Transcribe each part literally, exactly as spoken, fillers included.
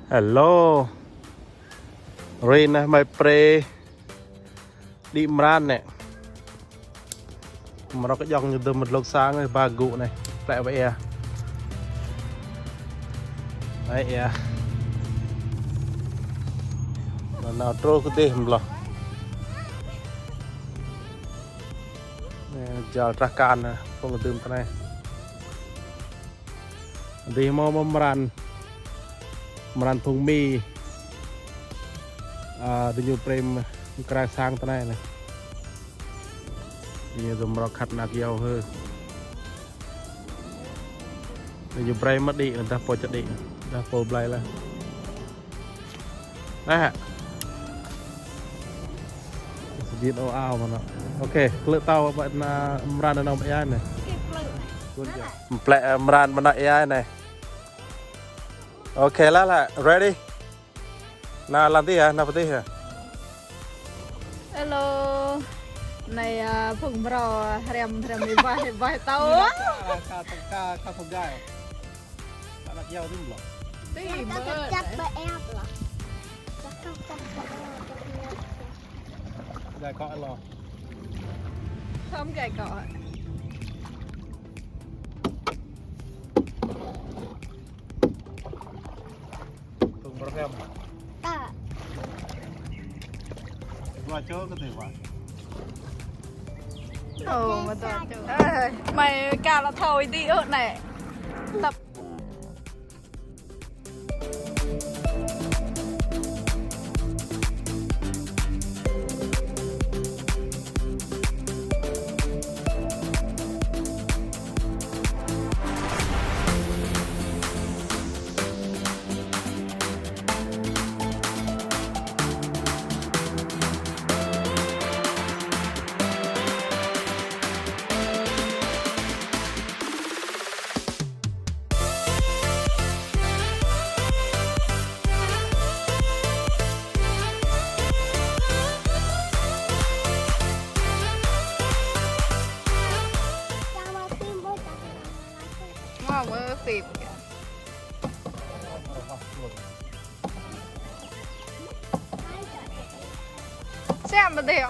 Hello. Ri nah mai pre đĭ mran nĕ. Mrâo kơ jŏng ñu dŭm mdlôk sang ba gŭ nĕ. Plĕ wa ia. Ai ia. Nao trô kơ dih mloh. Nĕ, jal trah kan nĕ, phung dŭm tơ anei. Dih mâo mâo mran, mran phung Mi. A, diñu brei mkra sang tơ anei nĕ. Diñu dŭm mrâo khăt anak yâo hơ. Diñu brei mă đĭ, dah pô čă đĭ, dah pô blei lah. Nĕ. Sdit ôh ao mơnă. Ok, klư̆ tâo ƀă na mran anăn ia nĕ. Mplĕ, eh, mran mơnă ia nĕ. Ok, lah, lah. Ready? Na, lăn ti ya, na pơtih ya. Hello. Anei, ah, phung mrâo, ah, hriăm, hriăm êbah, êbah tâo. Ka, ka, ka, ka pơgai. Ka anak yâo dŭm lah. Ti bơ. Chắc bơ ep lah. Chắc không chắc bơ ep. Gai kŏ lo. Thơm gai kŏ. Phung mrâo hriăm. Ta. Dua čô kơ ti wa. Ơ, mă dua čô. Ơ, mày ka lŏ thâo êdi ôh nĕ. Tập Mâo mơ̆ phim kơ. Siam mơ̆ dih.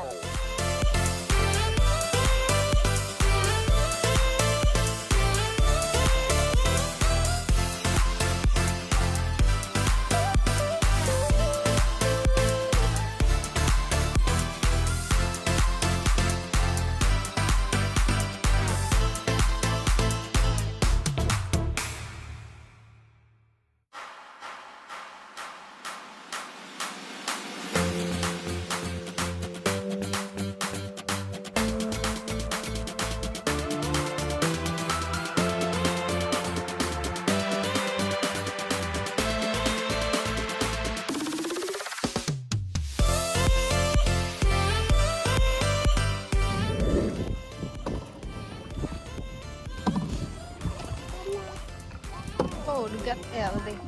Ơ, dơgăt êl dih.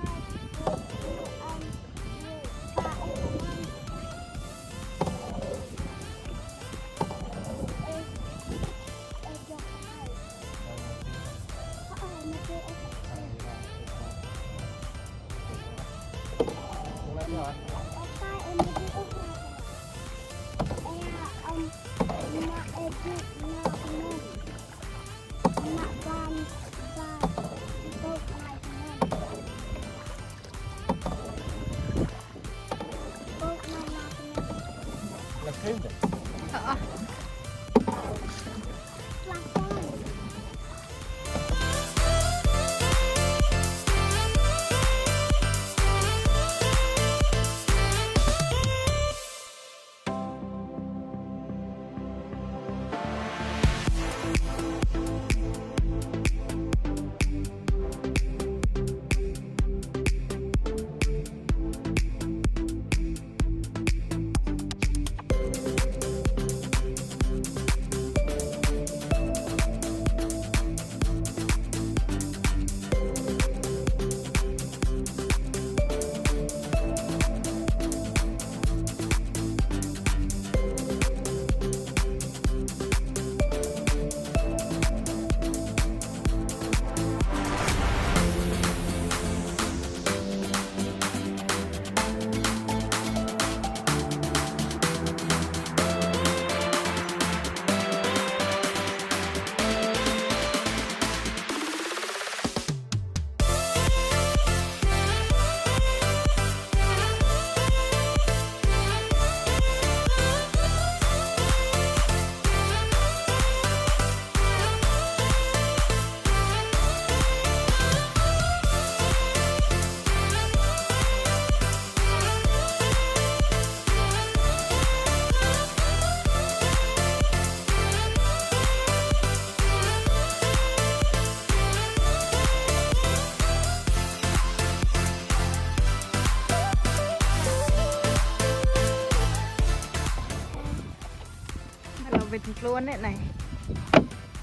Wĭt mtluôn nĕ anei.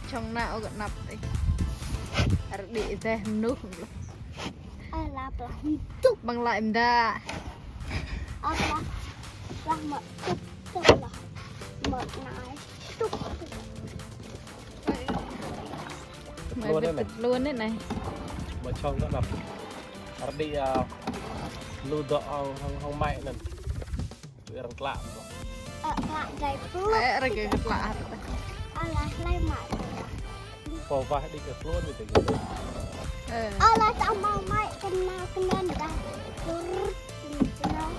Čŏng nao kơ anăp ti. Arăng đĭ deh mnuih. Ala plah hidup. Ƀăng lač mda. Ala plah mă tŭk tŭk lah. Mă nai tŭk tŭk. Mă mtluôn nĕ anei. Mtluôn nĕ anei. Mă čŏng nao anăp. Arăng đĭ, a, lu dŏ hŏng, hŏng, hŏng mă anăn. Tui arăng tlă. Ơ, tlă dai pluh. Ơ, arăng kơ tlă. Alah, hlei mă. Pô wah đĭ kơ kluôn đĭ kơ. Ơ. Alah, ta mâo mă kơ nao kơ anăn dah. Tur, kơ nao.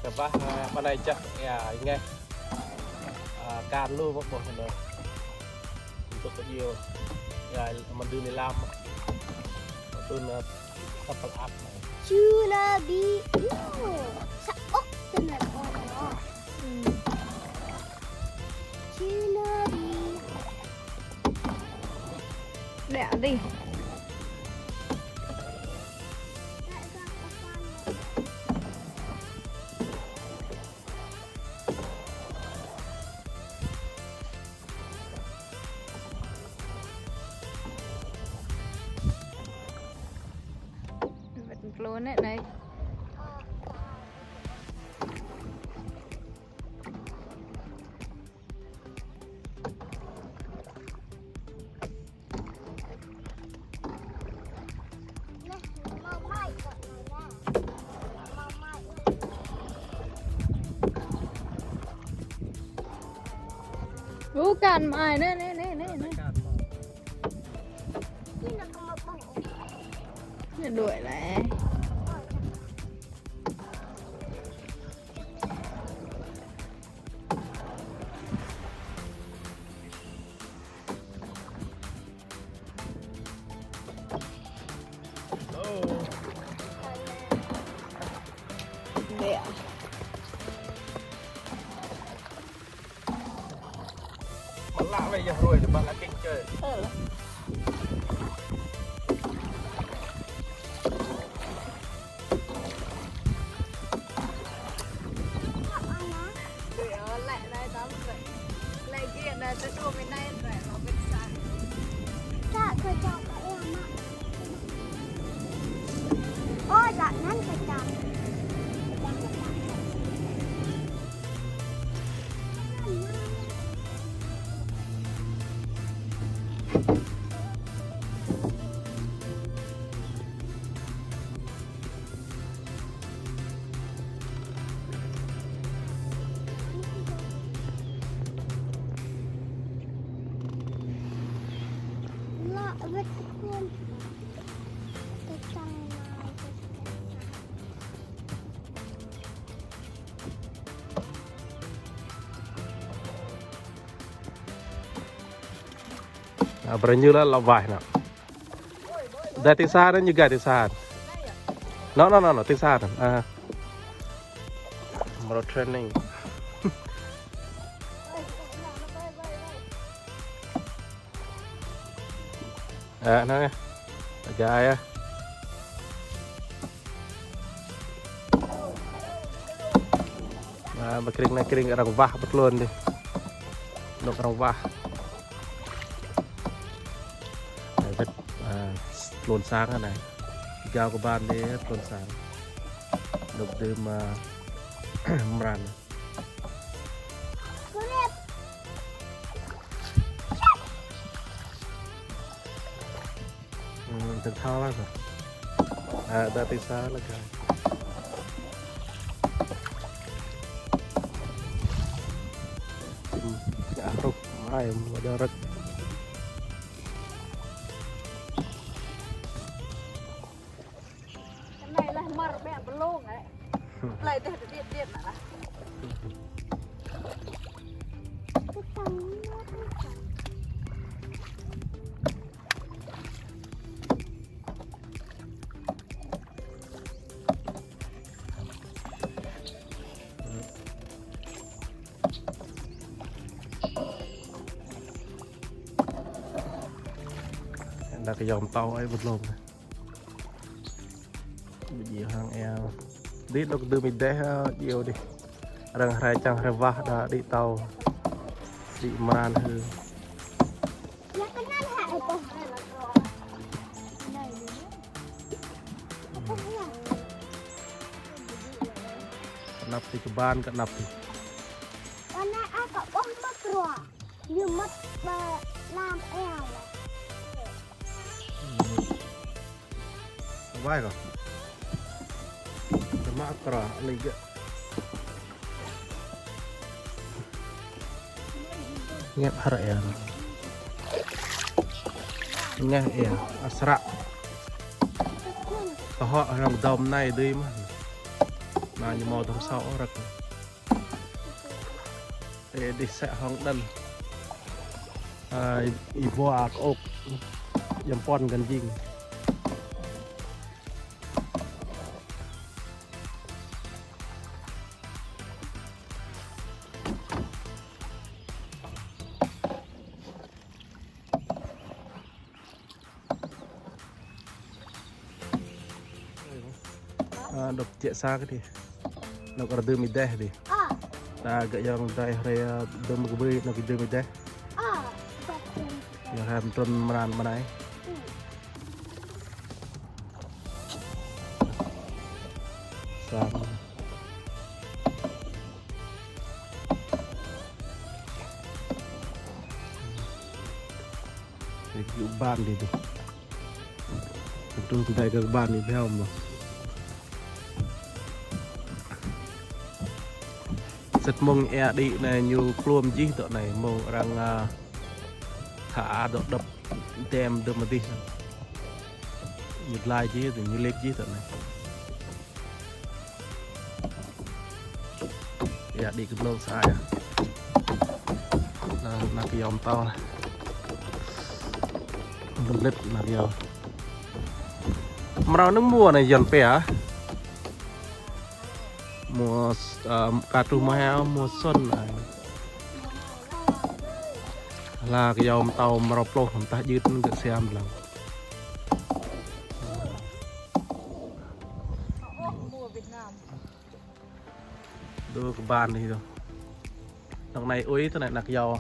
Kơ wah, a, pơ anei jăk, ya, êngeh. A, kan lu ƀuh ƀuh anei. Untuk video. Ya, mă dưi êlam. Mă dưi, a, couple up anei. Chưa là bị yêu. Sa ôk tơ anei ôh. Hmm. Chưa là bị. Đẻ đi. Wĭt mtluôn nĕ anei. Ơ, kan mă ai, nĕ, nĕ, nĕ, nĕ, nĕ. Nĕ đuổi lại. Hello. Dê. Mă lă wĕ yơh hruê, mă lă kĭng čơ. Ơ. A, brei ñu lĕ lŏ waih nă. Dai ti sa anăn ñu gai ti sa. No, no, no, no, ti sa anăn. A. Mrâo training. A, anăn yơh. Gai yơh. A, mă krĭng anei krĭng arăng wah mtluôn dih. Anôk arăng wah. Anei wĭt, a, mtluôn sang anei. Gao kơ ban dih mtluôn sang. Anôk dih mă mran. Hmm, tơdah thâo leh. A, dai ti sa leh gai. Hmm, ya, rŭk, ai, mă dơ̆ng rơ̆k. Anei leh măr ƀĕ blông leh. Leh deh dih dih leh. Dah kơ yom tâo ai ƀuh lông. Bi djiêu hŏng êa. Dih dôk dưm êdeh, djiêu dih. Arăng hriê čiăng hriê wah đa đĭ tâo. Đĭ mran hư. Knăp ti kban knăp ti. Ñu mŭt ba lam êa leh. Wai ko. Tơma akra lei gơ̆. Ngep har êa. Ngeh êa, asră. Kơhŏ hrăm dom nai dui mah. Nai ñu mâo dom sâo ôh rơ̆k. Ê, dih sĕ hŏng đăn. A, ih bua kơ ôk. Yăm pon găn jing. A, dôk jĕ sa kơ dih. Dôk arăng dưm êdeh dih. Ta gơ̆ yŏng dai hriê, a, dưm kbưi, dôk dưm êdeh. Yŏng hriê mtrŭn mran mnai. Sa. Ê, gŭ kban dih tơ. Tơ tŭ kdai kơ kban dih bhiâo mơh. Sĭt mông êa đĭ anei ñu kluôm jih dŏ anei, mông arăng, a, thâo dŏ dăp dem dơ̆m adih. Ñu dlai jih, ñu lĕk jih dŏ anei. Êa đĭ kơ mnông sa êa. Anăn, anăn kyâo mtâo anei. Anăn lĕt anăn kyâo. Mrâo anăn mua anei Yuăn pia. Mua, ơ, ka truh mua heo, mua xuân anei. Hla kyâo mtâo mrâo pluh, mtah jưt anăn gơ̆ siam dlăng. Dôk kban dih tơ. Dŏ anei ui tơ anei anak yâo.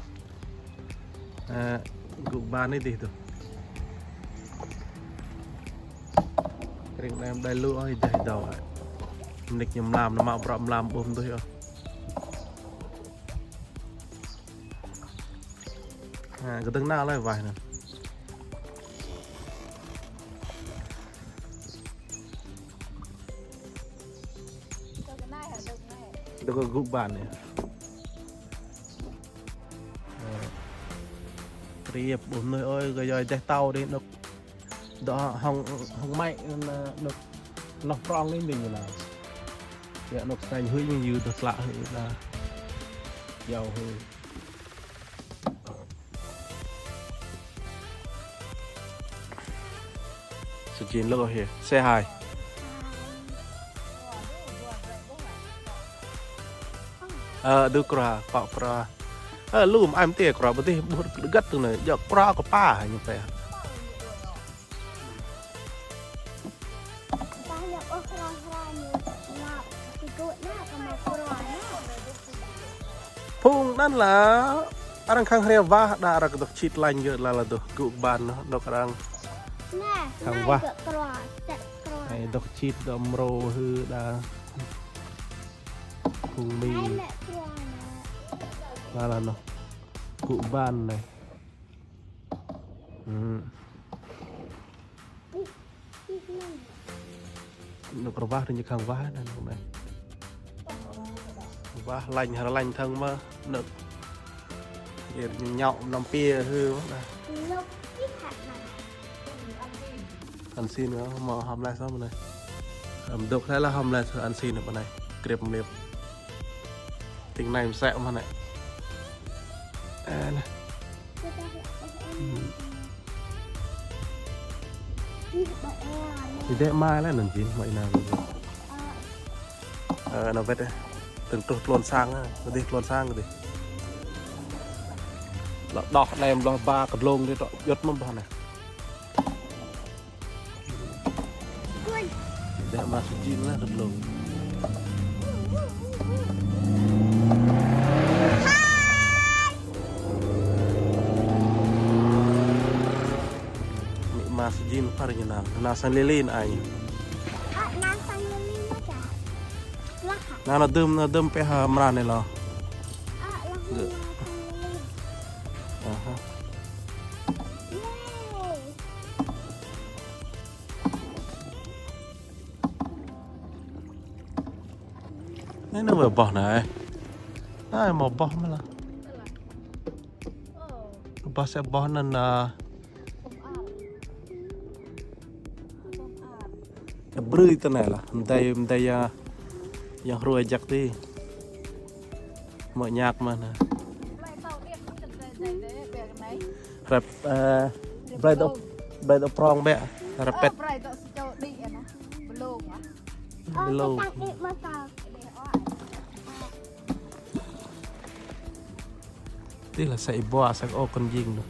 Ơ, gŭ kban dih tơ. Krĭng anei mdei lu ôh, êdeh êdâo. Mnik ñu mlam, nao mă bruă mlam ƀuh mduih ôh. Ha, kdơ̆ng nao lei waih anăn. Dôk gŭ kban anei. Ơ. Kriêp ƀuh mnuih ơi, kơ yơh êdeh tâo dih, dôk. Dôk hŏng, hŏng mă, ơ, dôk noh prŏng anei mĭn anăn. Yơh dôk snei huĭ mĭn yơh dôk tlă huĭ anăn. Yâo huĭ. Sujin, look over here. Say hi. Ơ, dŭ kra, pă kra. Ơ, lu mơai mtiê kra, ƀu dih ƀuh găt tơ anei, djŏ kra kơ pa, ñu pia. Phung anăn lah, arăng khăng hriê wah, đa arăng dôk čhĭt lañ gơ̆ lah, lah dôk gŭ kban, dôk arăng khăng wah. Anei dôk čhĭt, dôk mrô hưn đa. Phung Mi. Lah, lah, noh. Gŭ kban anei. Hmm. Nôk rwah, ñu khăng wah anăn, nôk anei. Wah lañ, hra lañ thơ̆ng mơh, nôk. Yơh ñu ñŏ mnăm pia hưn mơh anăn. Ăn xin, ơ, mâo hŏm leh sơm anei. Ơ, dôk leh lah hŏm leh sơm ăn xin anei. Kriêp mliêp. Tĭng anei msĕ mơh anei. Ơ, anei. Ih dê mai leh anăn jing, mă ênang. Ơ, anăn wĭt, ơ. Tơ̆ng truh tluôn sang, ơ. Kdih tluôn sang kdih. Lŏ đoh anei, lŏ ba kơ dlông dih, trŏ jŭt mơh bah anei. Lĕ ma sujin lah kơ dlông. Mĭ ma sujin phar ñu nao. Nao sang lilin ai. Nao sang lilin mơh. Nao nao dŭm, nao dŭm pĕ ha mran anei lo. Gơ̆. Aha. Anei nao wĕ boh anei. Anei mâo boh mơh lah. Boh sĕ boh anăn ah. Brưi ti anei lah. Mdei, mdei ya, yang hruê jăk ti. Mâo ñak mơh anei. Hrăp, ơ, brei dôk, brei dôk prŏng bĕ. Hrăp pĕt. Blông. Ti lah sa êbua, sa ôk kăn jing dôk.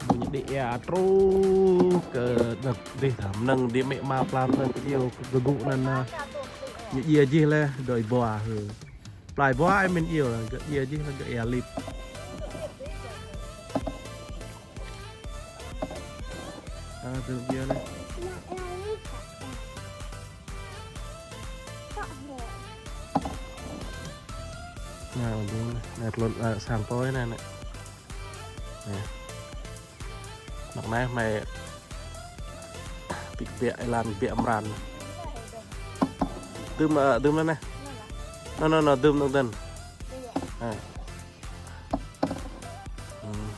Ƀuh ñu đĭ êa truh kơ dơ̆ng dih tha mnơ̆ng dih mĭ ma pla mnơ̆ng kơ djiêu kơ gŭ anăn, ñu djiê jih leh dôk êbua hơ. Pla êbua ai mĭn djiêu lah, gơ̆ djiê jih lah gơ̆ êa lip. A, dơ̆ng djiê leh. Nao, dŭm, nao, tlôn, a, sang pô anei, anei. Nao. Anôk anei hmei bi kbiă êlan kbiă mran. Dŭm, a, dŭm anei. Nao, nao, nao, dŭm dơ̆ng dơ̆ng. A. Hmm.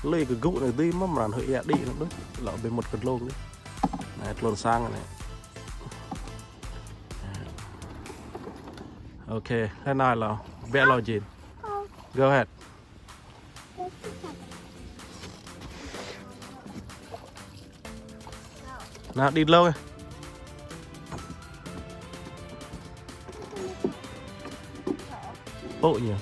Lui kơ gŭ anei dưi mơh mran hơi êa đĭ anăn đuč. Lŏ bi mŭt kơ dlông dih. Anei tlôn sang anei. Okay, thế này là bé lo gì? Go ahead. Nào, đi lâu. Bộ nhỉ?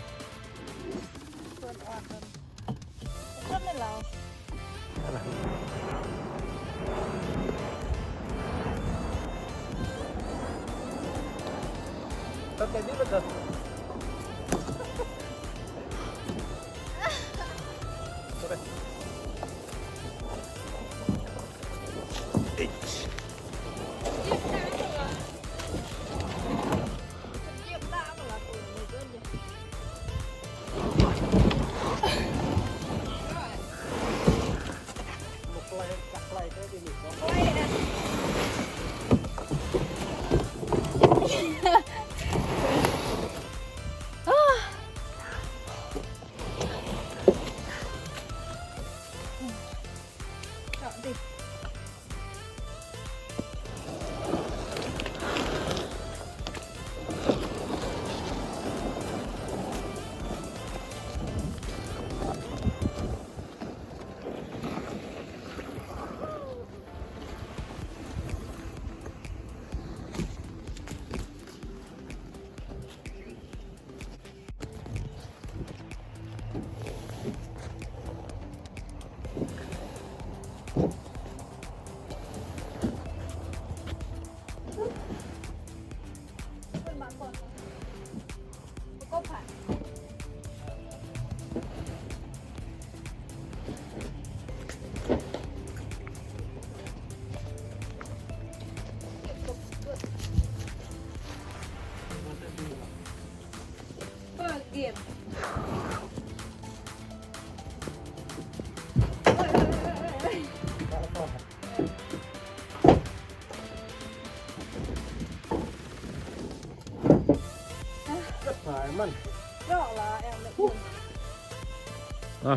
A,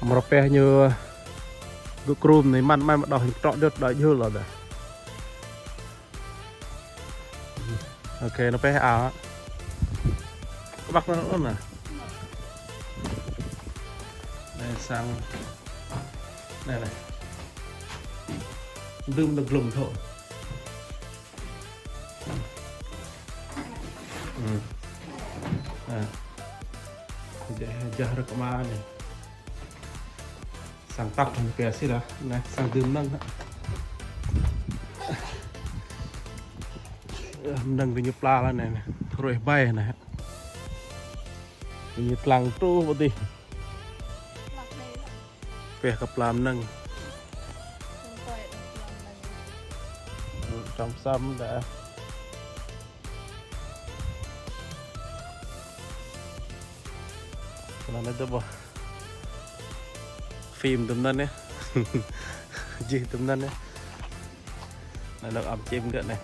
mrâo pĕ ñu gŭ krum anei măn măn mă đoh ñu trŏ djŭt đa jhul lŏ dah. Ok, nao pĕ ao. Kbăk nao nao. Anei sang. Anei, anei. Dŭm nao glŭng thŏ. Hmm. A. Jah, jah rơ̆k ama anei. Sang tăp hŏng pia si lah. Anei, sang dưm mnơ̆ng. Ơ, mnơ̆ng diñu pla lah anei, anei. Hruê ƀai anei. Diñu tlang truh ƀơ̆ dih. Pia kơ pla mnơ̆ng. Čăm săm dah. Anăn anei dơ̆ ƀơh. Phim tŭm anăn yơh. Jih tŭm anăn yơh. Anei lŏ ăm čim gơ̆ anei.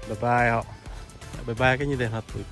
Bye bye hŏ. Bye bye kơ ñu deh hŏ tui.